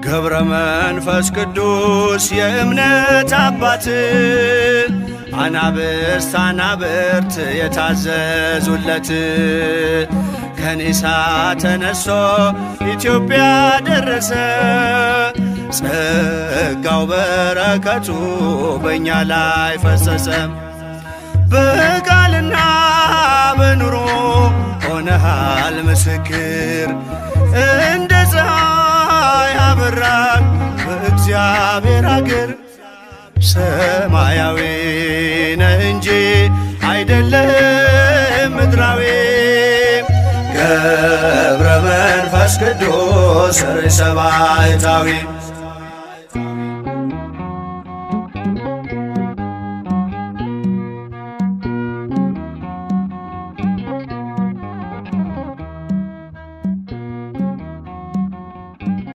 ገብረ መንፈስ ቅዱስ የእምነት አባት፣ አናብስት አናብርት የታዘዙለት፣ ከኒሳ ተነስቶ ኢትዮጵያ ደረሰ። ጸጋው በረከቱ በእኛ ላይ ፈሰሰ። በቃልና በኑሮ ሆነሃል ምስክር፣ እንደ ፀሐይ አበራን በእግዚአብሔር አገር። ሰማያዊ ነህ እንጂ አይደለም ምድራዊ። ገብረ መንፈስ ቅዱስ ርእሰ ባሕታዊ።